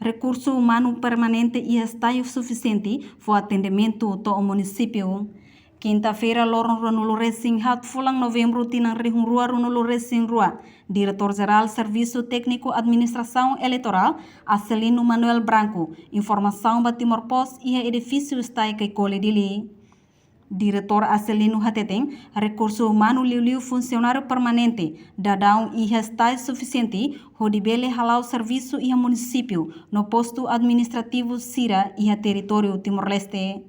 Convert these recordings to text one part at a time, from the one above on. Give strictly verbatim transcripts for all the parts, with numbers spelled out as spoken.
Rekursu umanu permanente iha estájiu sufisiente fó atendimentu to'o munisípiu. Kinta-feira, loron ruanulu-resin-haat fulan Novembru tinan rihun rua ruanulu-resin-rua, Diretór Jerál Servisu Tékniku Administrasaun Eleitorál, Acelino Manuel Branco, informasaun ba Timor Post iha edifísiu STAE Caicoli, Dili. Diretór Acelino hateten, rekursu umanu liuliu funsionáriu permanente daudaun iha estájiu sufisiente hodi bele hala'o servisu iha munisípiu no postu administrativu sira iha territóriu Timor-Leste.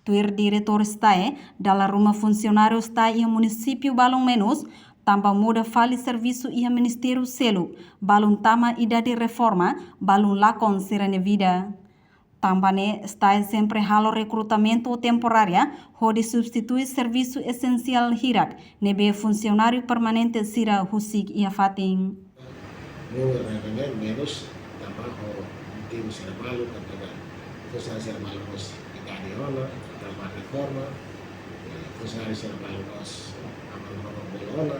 Tuir Diretór STAE, dala ruma funsionáriu STAE iha munisípiu balun menus, tanba muda fali servisu iha ministériu seluk, balun tama idade reforma, balun lakon sira-nia vida. Tanba ne'e, STAE sempre halo rekrutamentu temporária hodi substitui servisu esensiál hirak ne'ebé funsionáriu permanente sira husik iha fatin. Númeru ne'e menus, tanba ho motivu sira balu, tanba funsionáriu sira balu mós idade ona, tanba reforma, eh, funsionáriu sira balu mós aman ona,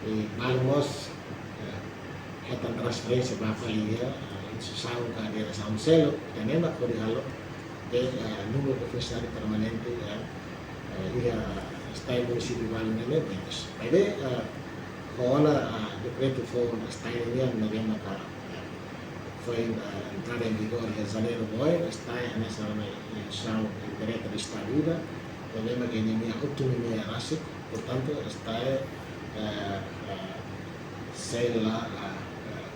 i balu mós, eh, hetan transferénsia ba fali iha, eh, instituisaun ka diresaun seluk, ida-ne'e mak hodi halo, eh, númeru funsionáriu permanente, eh, eh, iha STAE munisípiu balu ne'e menus. Maibé, eh, ho ona, eh, dekretu foun STAE nian ne'ebé maka, eh, foin, eh, entrada em vigor iha Janeiru ba oin, STAE hanesan ona instituisaun indireta do Estadu ida, ne'ebé maka iha ninia autonomia rasik, portantu, STAE, eh, eh, sei la, eh, eh,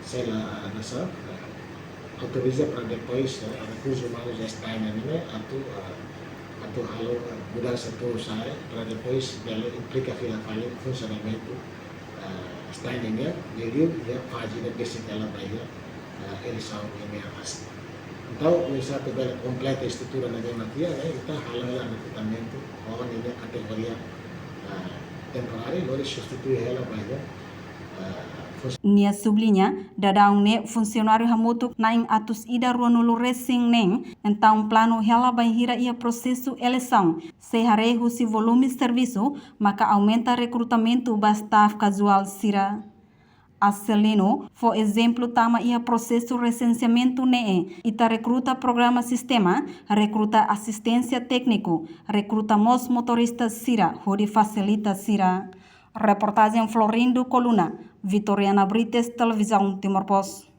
sei la, eh, hanesan, eh, autoriza para depois, eh, rekursus umanus STAE nian ne'e atu, eh, atu halo, eh, mudansa tun-sa'e, para depois bele implika fila fali funsionamentu, eh, STAE nian, liuliu iha faze ida besik hela ba iha, eh, eleisaun nian rasik. Entaun, oinsá atu bele kompleta estrutura ne'ebé mak iha, ne'e, ita halo hela rekrutamentu ho ninia kategoria, eh, temporáriu, lori substitui hela ba iha, eh, fun- Nia subliña, daudaun ne'e funsionáriu hamutuk na'in atus ida ruanulu-resin-neen, entaun planu hela bainhira iha prosesu eleisaun sei haree husi volume servisu, maka aumenta rekrutamentu ba staff kazuál sira. Acelino fó ezemplu tanba iha prosesu resensiamentu ne'e, ita rekruta programa sistema, rekruta asisténsia tékniku, rekruta mós motorista sira hodi fasilita sira. Reportajen Florindo Coluna, Vitoriana Brites, Televizaun Timor Post.